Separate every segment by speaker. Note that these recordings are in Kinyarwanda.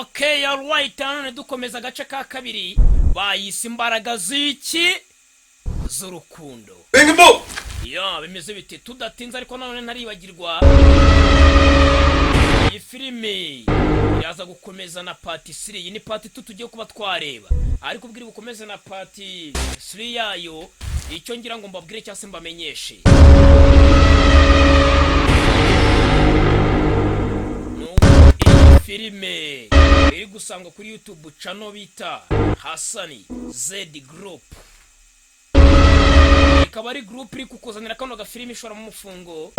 Speaker 1: Okay, alright, none dukomeza agace ka kabiri, bayise Imbaraga z'iki? Z'urukundo. Ya, bimeze bite? Tudatinze ariko nanone ntaribagirwa, iyi filimi iraza gukomeza na part 3. Iyi ni part 2 tugiye kuba twareba, ariko ubwira bukomeze na part 3 yayo. Icyo ngira ngo mbabwire cyangwa se mbamenyeshe nuko iyi filime iri gusangwa kuri YouTube channel bita Hasani Z Group, ikaba ari group iri kukuzanira kano gafilimi ishoramo umufungo,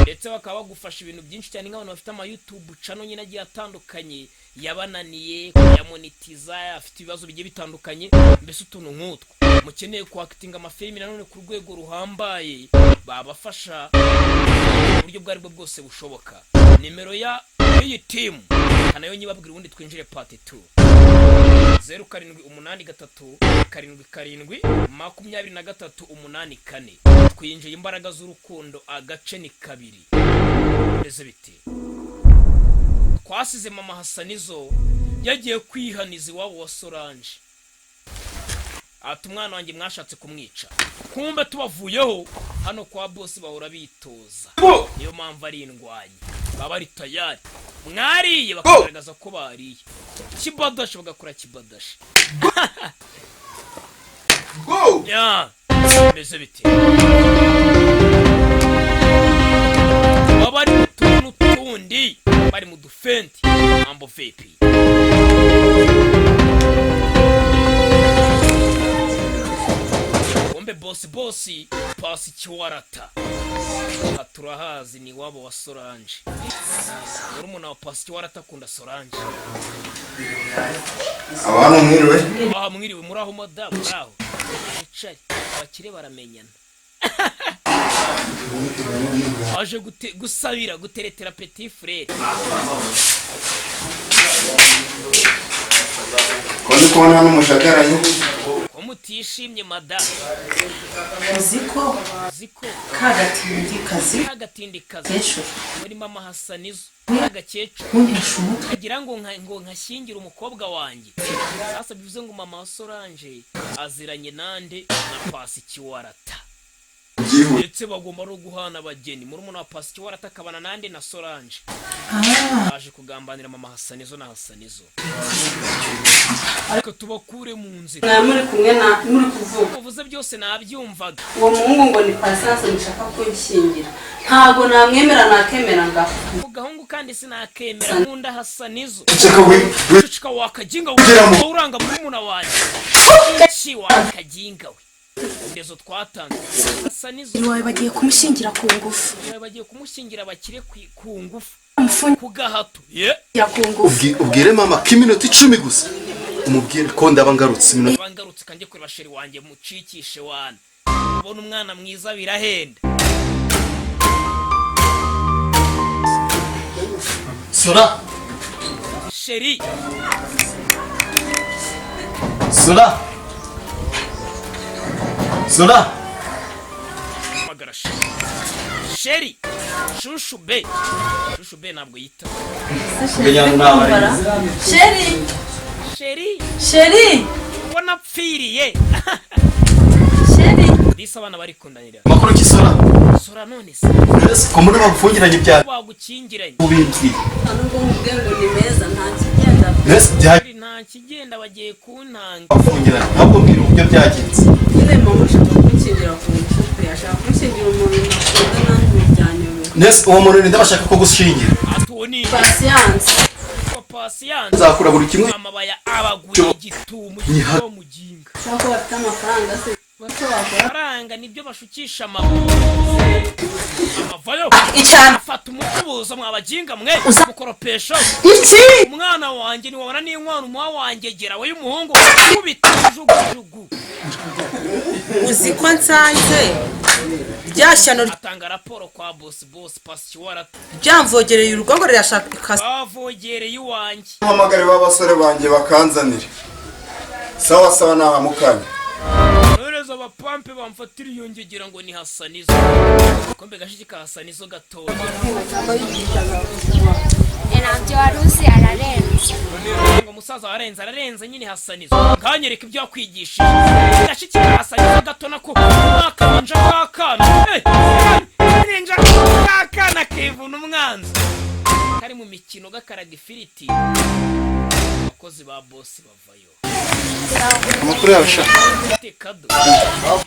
Speaker 1: ndetse bakaba bagufasha ibintu byinshi cyane nk'abantu bafite ama YouTube channel nyine agiye atandukanye yabananiye kuyamonetiza, afite ibibazo bigiye bitandukanye, mbese utuntu nk'utwo. Mukeneye kwakitinga amafilimi nanone ku rwego ruhambaye, babafasha mu buryo ubwo aribwo bwose bushoboka. Nimero ya y'iyi team nayo nyibabwira, ubundi twinjire part 2: 0783772384. Twinjiye Imbaraga z'Urukundo, agace ni kabiri. Mbese bite? Twasize mama Hasanizo yagiye kwihaniza iwabo wa Solange, ati: "Umwana wanjye mwashatse kumwica." Kumbe tubavuyeho hano kwa bosi bahora bitoza, niyo mpamvu ari indwanyi, baba bari tayari. Mwariye, bakagaragaza ko bariye kibadashi, bagakora kibadashi. Ya, bimeze bite? Baba bari mu tuntu tundi, bari mu dufenti. Mambo vipi? Kumbe bosi, bosi pasi kiwarata. Aha turahazi, ni iwabo wa Solange. Murumuna wa Pasi Kiwarata akunda Solange.
Speaker 2: Abantu mwiriwe.
Speaker 1: Aha mwiriwe, muri aho madamu, muri aho wicare, abakire baramenyana. Aje gusabira, guteretera petit frère.
Speaker 2: Ko ndi kubona hano mushagaraye?
Speaker 1: Ko mutishimye, madamu?
Speaker 3: Uzi ko
Speaker 1: Uzi ko
Speaker 3: kagatindi kazi
Speaker 1: kagatindi kazi
Speaker 3: kecuru
Speaker 1: muri mama Hasanizo agakecuru
Speaker 3: kuntesha umutwe.
Speaker 1: Agira ngo ngo nkashyingire umukobwa wanjye. Sasa bivuze ngo mama wa Solange aziranye nande? Na Pasi Kiwarata.
Speaker 2: Byihuse.
Speaker 1: Ndetse bagomba no guhana abageni. Murumuna wa Pasi Kiwarata akabana nande? Na Solange. Aje kugambanira mama Hasanizo na Hasanizo, ariko tubakure mu nzira.
Speaker 4: Mwaba muri kumwe na muri kuvuga.
Speaker 1: Muvuze byose nabyumvaga.
Speaker 4: Uwo muhungu ngo ni Patience mushaka kunshyingira, ntabwo namwemera, nakemera ngaho.
Speaker 1: Ku gahungu kandi sinakemera, nkunda Hasanizo.
Speaker 2: Ceceka we we.
Speaker 1: Ceceka wakaginga
Speaker 2: Ugera
Speaker 1: we, wowe uranga murumuna wanjye ki? Wakaginga we, indezo twatanze Hasanizo.
Speaker 3: Iwawe bagiye kumushyingira ku ngufu.
Speaker 1: Bawe bagiye kumushyingira abakire ku ngufu.
Speaker 3: Amufungira
Speaker 1: Ku gahato ye.
Speaker 3: ku ngufu.
Speaker 5: Ubwire mama ko iminota 10 gusa, umubwire ko ndaba ngarutse iminota.
Speaker 1: Bangarutse kanjye kureba chéri wanjye, mucikishe wana. Kubona umwana mwiza birahenda.
Speaker 5: Sora.
Speaker 1: Chéri.
Speaker 5: Sora, Sora.
Speaker 1: Hamagara chéri, chéri, chouchou be, chouchou be, ntabwo yita.
Speaker 5: Menya nawe.
Speaker 4: Chéri.
Speaker 1: Chéri.
Speaker 4: Chéri.
Speaker 1: Ko napfiriye.
Speaker 4: Chéri.
Speaker 1: Disi abana barikundanira.
Speaker 5: Makuru ki, Sora?
Speaker 1: Sora, none se?
Speaker 5: Mbese ko mbona bagufungiranye ibya
Speaker 1: Bagukingiranye.
Speaker 5: Ubimbwiye.
Speaker 4: Nta nubwo nkubwiye ngo ni meza, nta kigenda.
Speaker 5: Mbese bya
Speaker 1: Nta kigenda, bagiye kuntanga.
Speaker 5: Bafungiranye, ahubwo mbwira uburyo byagenze.
Speaker 4: Nyine mama ushaka kunshyingira ku ngufu pe, ashaka kunshyingira umuntu ntakunda, nanjye byanyobera.
Speaker 5: Mbese uwo muntu ninde bashaka ko gushingira?
Speaker 1: Ati uwo ni
Speaker 4: Patience.
Speaker 1: Kwa Patience.
Speaker 5: Nzakura buri kimwe.
Speaker 1: Amabaya abaguye igitumo cyo muginga.
Speaker 4: Ushaka ko bafite amafaranga se bato wakora?
Speaker 1: Faranga nibyo bashukisha amaguru amavayo.
Speaker 3: Icyane.
Speaker 1: Afata umukubuzo, mwabaginga mwe, mukoropesho.
Speaker 3: Iki?
Speaker 1: Umwana wanjye ntiwabona n'inkwano umuha wanjye, gera we y'umuhungu kubita jugujugu.
Speaker 3: Uzi ko nsanze rya shyano
Speaker 1: Atanga raporo kwa bosi, bosi Pasiwara.
Speaker 3: ryamvogereye urugo ngo rirashaka.
Speaker 1: Bavogereye iwanjye.
Speaker 2: Mpamagare b'abasore banjye bakanzanire. Sawa sawa, nahamukanya.
Speaker 1: Nohereza abapampe bamfatira iyo ngegera ngo ni Hasanizo. Kombe gashiki ka Hasanizo gatoya.
Speaker 6: Ntabyo wari uzi, ararenze.
Speaker 1: Musaza warenze, ararenze nyine. Hasanizo, nkanyereka ibyo wakwigishije. Gashiki ka Hasanizo gato nako akaninja k'akana. Eh, kaninja k'akana kivuna umwanzi, kari mu mikino gakaraga ifiriti. Abakozi ba bosi bavayo.
Speaker 5: Amakuru yawe sha?
Speaker 1: Ufite kado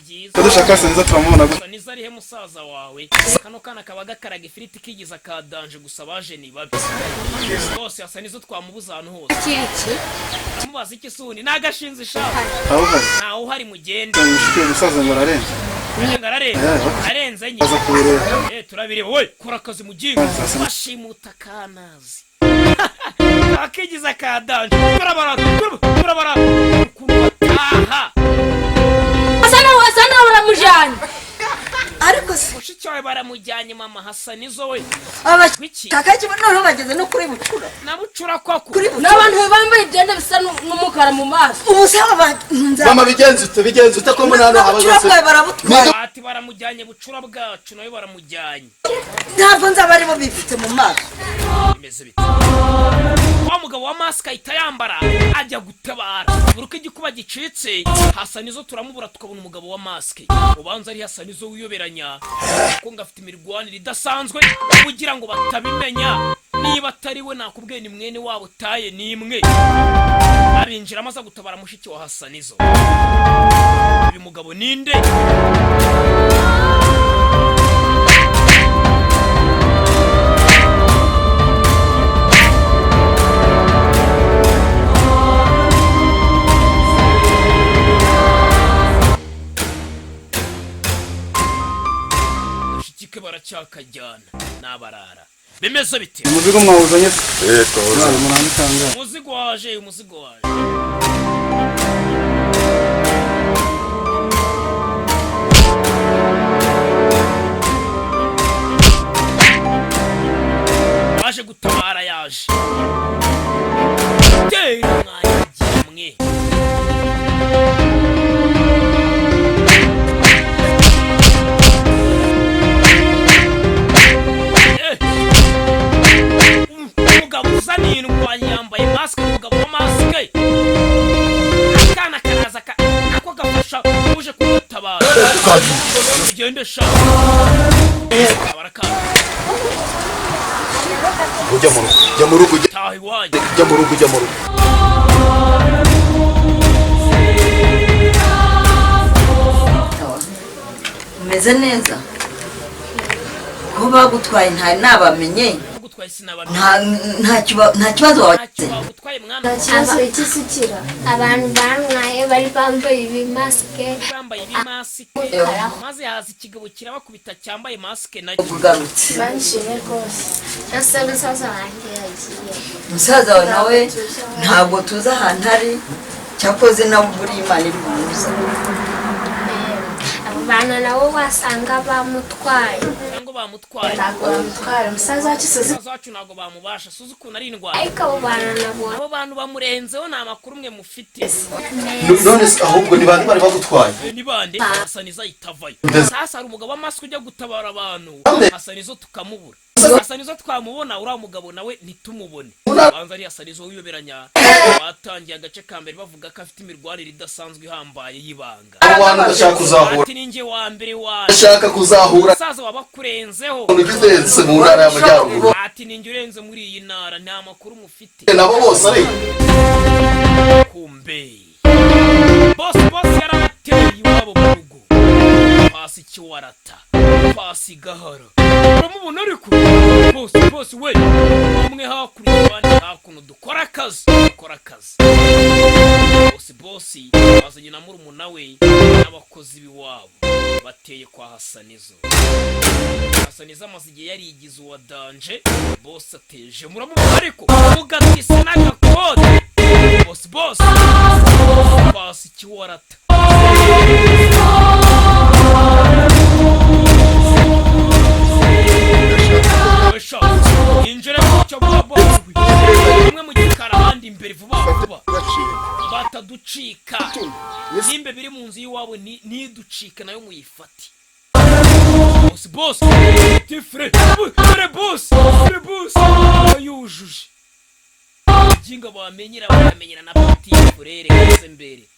Speaker 1: byiza.
Speaker 5: Kado shaka Hasaniza, turamubona gute?
Speaker 1: Nizo arihe musaza wawe? Kano kana kaba gakaraga ifiriti, kigiza ka danger, gusa baje ni babi bose. Hasa nizo twamubuza ahantu hose. Amubaza iki suni nagashinze ishavu.
Speaker 5: Ntawe uhari.
Speaker 1: Ntawe uhari, mugende.
Speaker 5: Inshuti umusaza ngo ararenze.
Speaker 1: Ngo ararenze, arenze nyine.
Speaker 5: Aza kubireba.
Speaker 1: Eh, turabireba. We kora akazi mugingo, bashimuta kanazi akigiza ka danger. Turabara, turabara ukuntu bataha.
Speaker 6: Asa naho baramujyanye.
Speaker 3: Ariko se
Speaker 1: Mushiki wawe baramujyanye, mama Hasanizo we. Wiki?
Speaker 3: Abashaka noneho bageze no kuri Bucura.
Speaker 1: Na Bucura koko.
Speaker 3: Kuri
Speaker 6: Ni
Speaker 3: Bucura.
Speaker 6: abantu bambaye imyenda bisa n'umukara mu maso.
Speaker 3: Ubu se aba bantu
Speaker 5: Mama, bigenze ute, bigenze ute ko mbona hano
Speaker 3: na Bucura
Speaker 5: habaze?
Speaker 3: bwawe barabutwaye.
Speaker 1: Ati baramujyanye, Bucura bwacu nawe baramujyanye.
Speaker 3: Ntabwo nzaba aribo bipfutse mu maso.
Speaker 1: Bimeze bite? Wa mugabo wa masike ahita yambara ajya gutabara. Buri uko igikuba gicitse, Hasanizo turamubura, tukabona umugabo wa masike. Ubanza ari Hasanizo wiyoberanya, kuko ngo afite imirwanire idasanzwe kugira ngo batabimenya. Niba atari we, nakubwiye ni mwene wabo taye nimwe. Abinjiramo aza gutabara mushiki wa Hasanizo. Uyu mugabo ninde? Gashiki ke baracyakajyana n'abarara. Bimeze bite?
Speaker 5: Umuzigo mwawuzanye se?
Speaker 2: Eh, twawuzanye.
Speaker 5: Muramutanga.
Speaker 1: Umuzigo waje, umuzigo waje. Waje gutabara yaje. Tera mwanyagiye mwe. Eh. Umugabo uzaniye indwanyi yambaye masike, umugabo wa masike. Akana karaza nako gafasha uje kugutabara. Ugende sha. Barakana.
Speaker 5: Ujya mu rugo, jya mu rugo, ujya.
Speaker 1: Taha iwanyu.
Speaker 5: Jya mu rugo, ujya mu rugo.
Speaker 7: Umeze neza ko bagutwaye ntari nabamenye?
Speaker 1: Gutwaye sinabamenye.
Speaker 7: Nta kibazo
Speaker 1: Ntacyo
Speaker 7: wagize?
Speaker 1: bagutwaye mwana.
Speaker 6: Ikibazo cy'isukira
Speaker 8: Abantu bantwaye bari bambaye ibimasike.
Speaker 1: Bambaye ibimasike, maze haza ikigabo kirabakubita cyambaye masike nacyo.
Speaker 7: Ugarutse.
Speaker 8: Banshimye rwose. Ese musaza wanjye yagiye?
Speaker 7: Musaza wawe nawe ntabwo tuzi ahantu ari, cyakoze nawe buriya Imana iri bumuze.
Speaker 8: Abo bantu nabo wasanga bamutwaye.
Speaker 1: Cyangwa bamutwaye.
Speaker 6: Ntabwo bamutwara umusaza wacu suzi.
Speaker 1: Umusaza wacu ntabwo bamubasha, suzi ukuntu ari indwara.
Speaker 8: Ariko abo bantu nabo
Speaker 1: Abo bantu bamurenzeho, ni amakuru mwe mufite.
Speaker 5: None se ahubwo ni bande bari bagutwaye?
Speaker 1: Ni bande? Hasanizo ahita avayo. Sasa hari umugabo w'amasike ujya gutabara abantu.
Speaker 5: Ande.
Speaker 1: Hasanizo tukamubura. Hasanizo twamubona, uriya mugabo nawe ntitumubone. Banza ari Hasanizo wiyoberanya. Batangiye agace ka mbere bavuga ko afite imirwanire idasanzwe ihambaye y'ibanga.
Speaker 5: Abo bantu ndashaka kuzahura.
Speaker 1: Ati ninjye wa mbere waje.
Speaker 5: Ndashaka kuzahura.
Speaker 1: Musaza wabakurenzeho.
Speaker 5: Umuntu ugenze mu ntara y'Amajyaruguru.
Speaker 1: Ati ninjye urenze muri iyi ntara, nta makuru mufite.
Speaker 5: Nabo bose ari
Speaker 1: Kumbe bosi, bosi yarabateye iwabo mu rugo. Pasi kiwarata, pasi gahara, uramubona. Ariko bosi, bosi we, umwe hakurya, abandi hakuno. Dukora akazi, dukora akazi. Bosi, bosi bazanye na murumuna we n'abakozi b'iwabo, bateye kwa Hasanizo. Hasanizo amaze igihe yarigize uwa danger. Bosi ateje, muramubona, ariko mugatise n'agakote. Bosi, bosi, pasi kiwarata. Wesha, yinjire mu cyo bwa bosi, umwe mu gikari, abandi imbere, vuba vuba bataducika. Nimba biri mu nzu y'iwabo ntiducike, nayo muyifate. Bosi, bosi tifure dore bosi, dore bosi yujuje. Ginga bamenyera, bakamenyera na petit frère kose mbereke.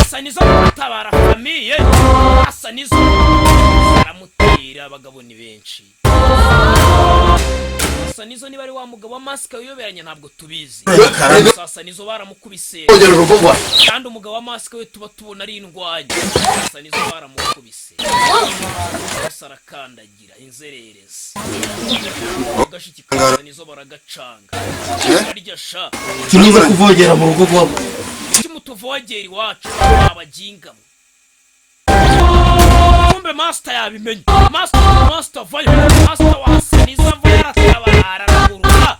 Speaker 1: Asa nizo gutabara famille, asa nizo aramutera. Abagabo ni benshi. Asa nizo niba ari wa mugabo wa masike wiyoberanya, ntabwo tubizi. Sasa nizo baramukubise.
Speaker 5: Kongera urugo rwawe.
Speaker 1: Kandi umugabo wa masike we tuba tubona ari indwanyi. Asa nizo baramukubise, bose arakandagira inzererezi. Agashiki ka nizo baragacanga barya sha.
Speaker 5: Tunuza kuvogera mu rugo rwabo.
Speaker 1: Kuki mutuvogera iwacu abaginga mwe? Kumbe master yabimenye. Master, master vayo, master wa Hasaniza vayo, aratabara, araguruka,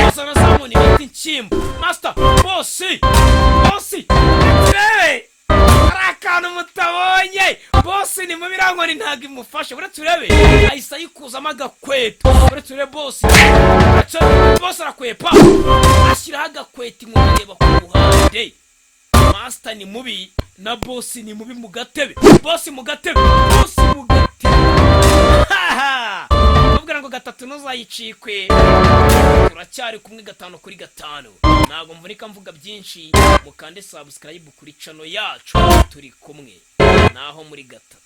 Speaker 1: azana zamuni ibiti inshyimbo. Master, bosi, bosi, turebe hari akantu mutabonye. Bosi ni mubi, iriya ntabwo imufashe. Uretse urebe ahise ayikuzamo agakweto. Uretse urebe bosi, uretse bosi arakwepa, ashyiraho agakweto, inkoni ireba ku ruhande. Master ni mubi na bosi ni mubi. Mu gatebe, bosi mu gatebe, bosi mu gatebe. Haha! Ubwira ngo gatatu ntuzayicikwe, turacyari kumwe gatanu kuri gatanu. Ntabwo mvunika mvuga byinshi, mukande subscribe kuri channel yacu. Turi kumwe naho muri gatatu.